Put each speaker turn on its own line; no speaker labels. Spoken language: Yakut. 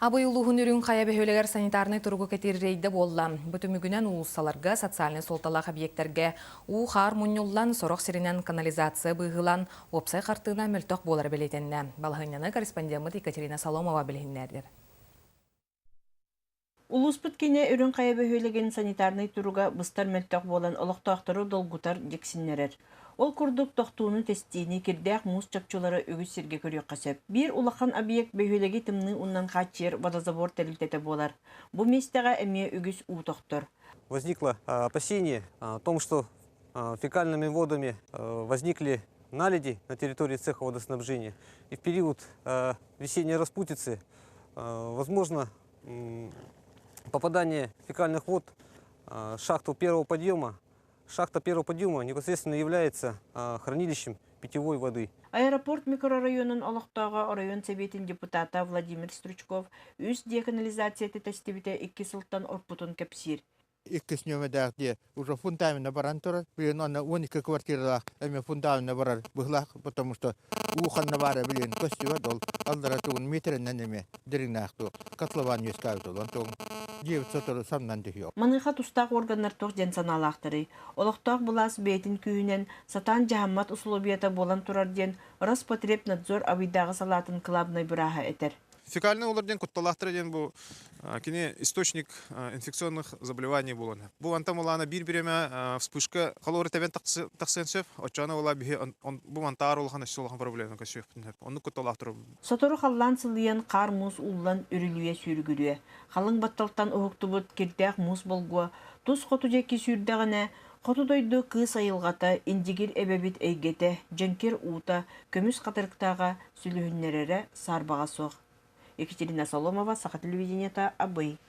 Абый улууһун Үрүҥ Хайа бөһүөлэгэр санитарнай туругу кэтиир рейдэ буолла. Бу түмүгүнэн уулуссаларга, социальнай суолталаах объектарга уу-хаар мунньуллан, сорох сиринэн канализация быыһылан, уопсай хартыына мөлтөх буолара бэлиэтэннэ. Балаһыанньаны корреспондеммыт Екатерина Соломова билиһиннэрдэр.
Улууспут киинэ Үрүҥ Хайа бөһүөлэгин санитарнай туруга быстар мөлтөх буолан олохтоохтору долгутар, дьиксиннэрэр. Ол курдук тохтууну-тэстиини, кирдээх муус чопчулары үгүс сиргэ көрүөххэ сөп. Биир улахан объект бөһүөлэги тымныы уунан хааччыйар водозабор тэрилтэтэ буолар. Бу миэстэҕэ эмиэ үгүс уу тохтор.
Возникло опасение о том, что фекальными водами возникли наледи на территории цеха водоснабжения. И в период весенней распутицы возможно попадание фекальных вод в шахту первого подъема. Шахта первого подъема непосредственно является хранилищем питьевой воды.
Аэропорт микрорайонун олохтооҕо оройуон сэбиэтин депутата Владимир Стручков үс деканализацията тэстибитэ икки сылтан орпутун кэпсиир.
Иккис нүөмэрдээх дьиэ уже фундамена баран турар. Билигин онно 12 квартиралаах эмиэ фундамена барар быһылаах, потому что уу ханна баара билигин көстүбэт, ол аллара тугун метринэн эмиэ дириҥнээх туох котлован үөскээбит ол онтон дьиэбит сотору самнан түһүө.
Маныаха тустаах органнар туох диэн санаалаахтарый? Олохтоох былаас бэйэтин күүһүнэн сатаан дьаһаммат усулуобуйата буолан турар диэн Роспотребнадзор Абыйдааҕы салаатын кылаабынай бырааһа этэр.
Фекальный олор диэн кутталаахтара диэн бу кини источник инфекционных заболеваний буолан. Бу антан улаана биир бириэмэ вспышка холуора тэбэн тахсыан сөп. Оччоҕуна була биһи бу мантаар улахан өссө улахан проблема көрсүөхпүтүн сөп. Оннук кутталаах турар.
Сотору халлаан сылыйан, хаар-муус ууллан үрүлүйэ сүүрүгүрүө. Халыҥ батталтан уһуктубут кирдээх муус болгуо тус хоту диэки сүүрдэҕинэ, хоту дойду кыыс айылҕата, Индигир эбэбит эйгэтэ, дьэҥкир уута, көмүс хатырыктааҕа сүлүһүннэрэрэ саарбаҕа суох. Екатерина Соломова, Саха телевидениета, Абый.